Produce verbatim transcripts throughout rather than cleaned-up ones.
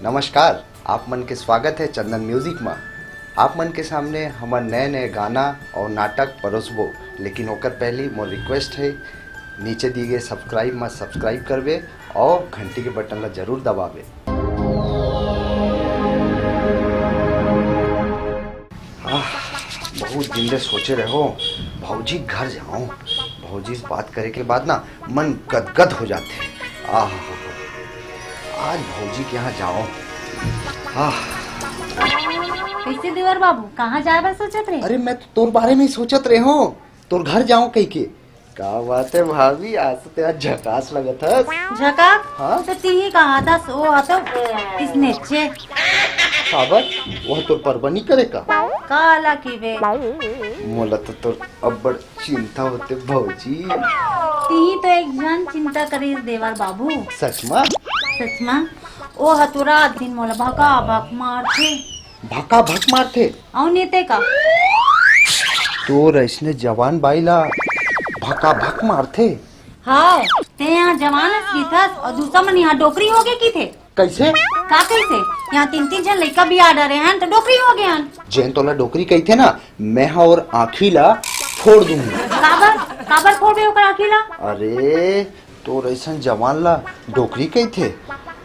नमस्कार, आप मन के स्वागत है चंदन म्यूजिक मा। आप मन के सामने हमर नए-नए गाना और नाटक परोसबो, लेकिन ओकर पहली मोर request है, नीचे दिए गए subscribe मा subscribe करबे और घंटी के button ला जरूर दबाबे। आह, बहुत दिन ले सोचे रहे हो, भौजी घर जाओ। भौजी से बात करे के बाद ना मन गदगद हो जाथे। आह, आज भौजी के यहाँ जाओ। आह, कैसे देवर बाबू, कहाँ जाए बर सोचत रहे? अरे, मैं तो तोर बारे में ही सोचत रहे हो, तोर घर जाओ कह के। का बात है भाभी, आज तो तेरा झकास लगत हस। झकास? हाँ? तो तिही कहा था, सो हा तो किसने चे। काबर? वह तोर परबनी करे का? काला की बे? मोला तो तोर अब्बड़ चिंता होते भौजी। तिही तो एक जन चिंता करिस देवर बाबू। सच मा? सच मा। ओ हतुरा दिन मोला भका भक मारथे। भका भक मारथे? अउ नीते का? तोर अइसने जवान बाई ला भका भक मारथे? हाँ, ते यहाँ जवान अस किथस और दूसरा मन यहाँ डोकरी हो गए किथे। कैसे? का कैसे? यहाँ तीन तीन झन लइका बिया डरे हन तो डोकरी हो गए हन। जेन तोला डोकरी कहिथे ना, मैं हा और आँखी ला फोड़ दूंगी। काबर? काबर फोड़बे ओकर आँखी ला? अरे, तोर अइसन जवान ला डोकरी कहिथे,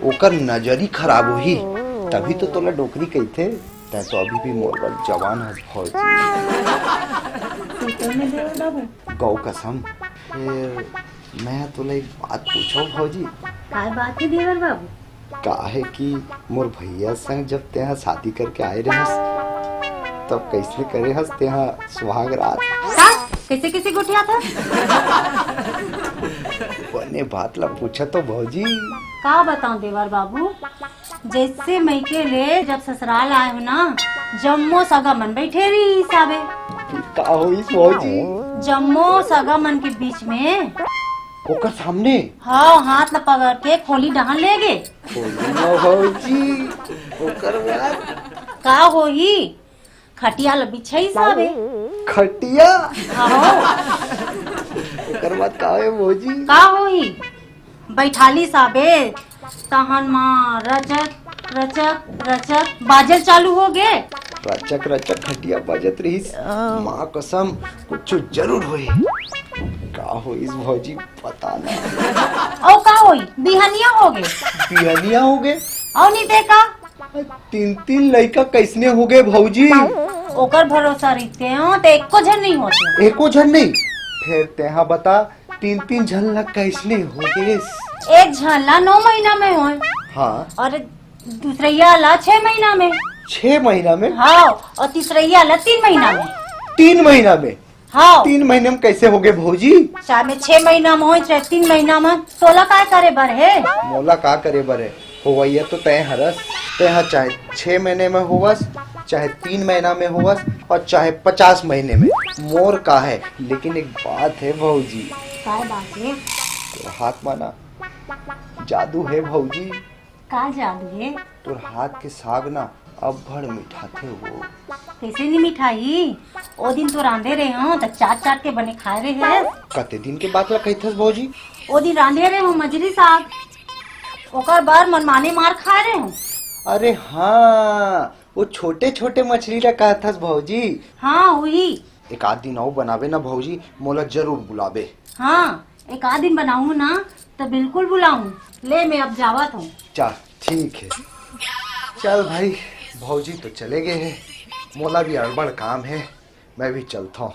ओकर नजरी खराब होही, तभी तो तोला डोकरी कहिथे। तैं तो अभी भी मोर बर जवान हस भौजी। गौ कसम। फेर मैं तोला एक बात पूछो भौजी। काय बात है देवर बाबू? काहे कि मोर भैया संग जब तेहा शादी करके आए रहस, तब कैसे करे हस तेहा सुहाग रात? का? कैसे कैसे गोठियाथस? बने बात ला पूछा तो भौजी। का बताऊं देवर बाबू, जैसे मइके ले जब ससुराल आए हो ना, जम्मो सगा मन बैठे रही हिसाबे। का होइस भौजी? जम्मो सगा मन के बीच में ओकर सामने? हाँ, हाथ ला पकड़ के खोली डहान ले गे। खोली न भौजी, ओकर बाद? का होही? खटिया ला बिछाई साबे। खटिया? हाँ। ओकर बाद का होय भौजी? का होही? बैठाली साबे, तहन मा रचक, रचक, रचक बाजल चालू हो गे। रचक, रचक खटिया बाजत रहिस। माँ कसम, कुछ जरूर होही। का होइस भौजी? पता ना। अउ का होई, बिहनिया होगे। बिहनिया होगे? अउ नी ते का? तीन तीन लइका कइसने होगे भौजी? ओकर भरोसा रहिते हो त एको झन नइ होते। एको झन नइ? फेर तेहा बता, तीन तीन झन ला कइसने होगे? एक झन ला नौ महीना में होय। हाँ। अउ दूसरइया ला छह महीना में। छह महीना में? हाँ, अउ तीसरइया ला तीन महीना में। तीन महीना में? हाँ। तीन महीने में कइसे होगे भौजी? चाहे मैं छह महीना में होय, चाहे तीन महीना में, तोला काय करे बर हे? मोला का करे बर हे? होवइया तो तैं हरस। तैं ह चाहे छह महीने में होवस, चाहे तीन महीना में होवस अउ चाहे पचास महीने में, मोर का हे? लेकिन एक बात हे भौजी। काय बात हे? तोर हाथ मा ना जादू हे भौजी। का जादू हे? तोर हाथ के साग ना अब्बड़ मिठाथे वो। कइसे नी मिठाही? ओ दिन तो रांधे रहे हो त चाट चाट के बने खाए रहे। कते दिन के बात ला कहिथस भौजी? ओ दिन रांधे रहे हो मजरी साग, ओकर बर मनमाने मार खाए रहे हो। अरे हाँ, वो छोटे छोटे मछली ला कहथस भौजी। हाँ, उही। एक आध दिन अउ बनाबे ना भौजी, मोला जरूर बुलाबे। हाँ, एक आध दिन बनाहूँ ना, त बिल्कुल बुलाहूँ। ले, मैं अब जावत हूँ। चल, ठीक हे। चल भाई, भौजी तो चले गे हे, मोला भी अड़बड़ काम हे, मैं भी चलत हूँ।